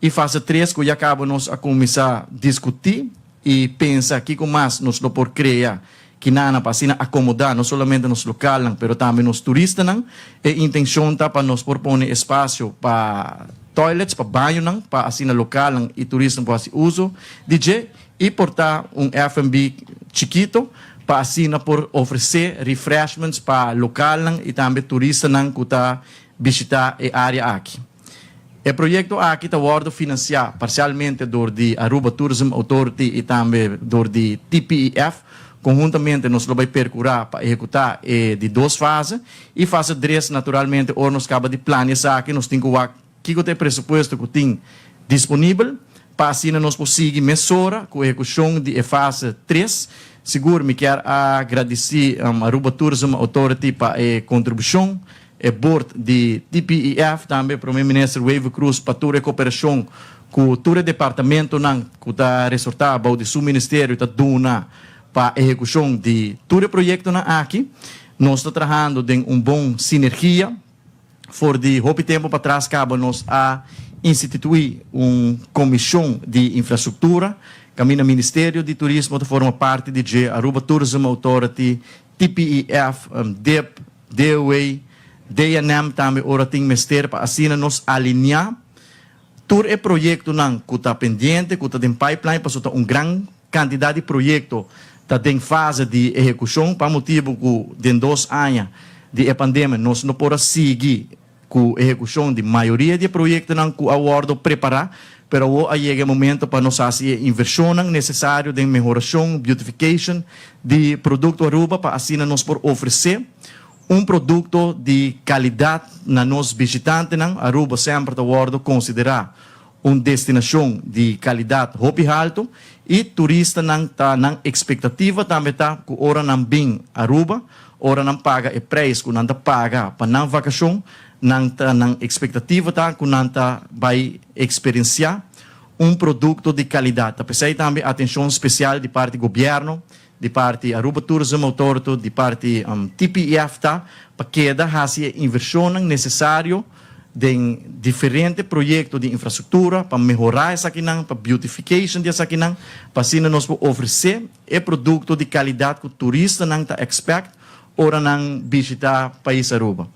Y fase 3, cu ya caba nos a cuminsa discuti y pensa kico mas nos lo por crea kinan pa asina acomoda no solamente nos localnan, pero tambe nos turistanan. E intencion ta pa nos por pone espacio pa toilets, pa bañonan, pa asina localnan y turistanan por haci uso di dje y por ta un F&B chikito pa asina por ofrece refreshments pa localnan y tambe turistanan cu ta bishita e area aki. E proyecto aki ta wordo financia parcialmente door di Aruba Tourism Authority y tambe door di TPEF. Conhuntamente nos lo bay percura pa ehecuta e di dos fase. Y fase 3, naturalmente, ora nos caba di plania esaki, nos tin cu wak kico ta e presupuesto cu tin disponibel pa asina nos por sigui mesora cu ehecucion di e fase 3. Sigur mi kier a gradici Aruba Tourism Authority pa e contribucion, e board di TPEF, tambe Prome Minister Wever Croes pa tur e cooperacion cu tur e departamentonan cu ta resorta bou di su ministerio ta duna pa ehecucion di tur e proyectonan aki. Nos ta trahando den un bon sinergia. For di hopi tempo patras caba nos a institui un comision di infrastructura, caminda Ministerio di Turismo ta forma parti di dje, Aruba Tourism Authority, TPEF, DIP, DOA, DNM tambe ora tin mester pa asina nos alinea tur e proyectonan cu ta pendiente, cu ta den pipeline, pasobra ta un gran cantidad di proyecto ta den fase di ehecucion pa motibo cu den 2 aña di e pandemia nos no por a sigui cu ehecucion di mayoria di proyectonan cu a wordo prepara, pero awor a yega e momento pa nos haci e inversionnan necesario den mehoracion, beautification di producto Aruba pa asina nos por ofrece un producto di calidad na nos bishitantenan. Aruba semper ta wordo considera un destinacion di calidad hopi halto y turistanan ta nan expectativa tambe ta cu ora nan bin Aruba, ora nan paga e prijs cu nan ta paga pa nan vacacion, nan ta nan expectativa ta cu nan ta bay experiencia un producto di calidad. Ta p'esey tambe atencion special di parti gobierno, di parti Aruba Tourism Authority, di parti TPEF ta pa keda haci inversion necesario den diferente proyecto di infrastructura pa mehora esakinan, pa beautification di esakinan, pa asina nos por ofrece e producto di calidad cu turistanan ta expect ora nan bishita pais Aruba.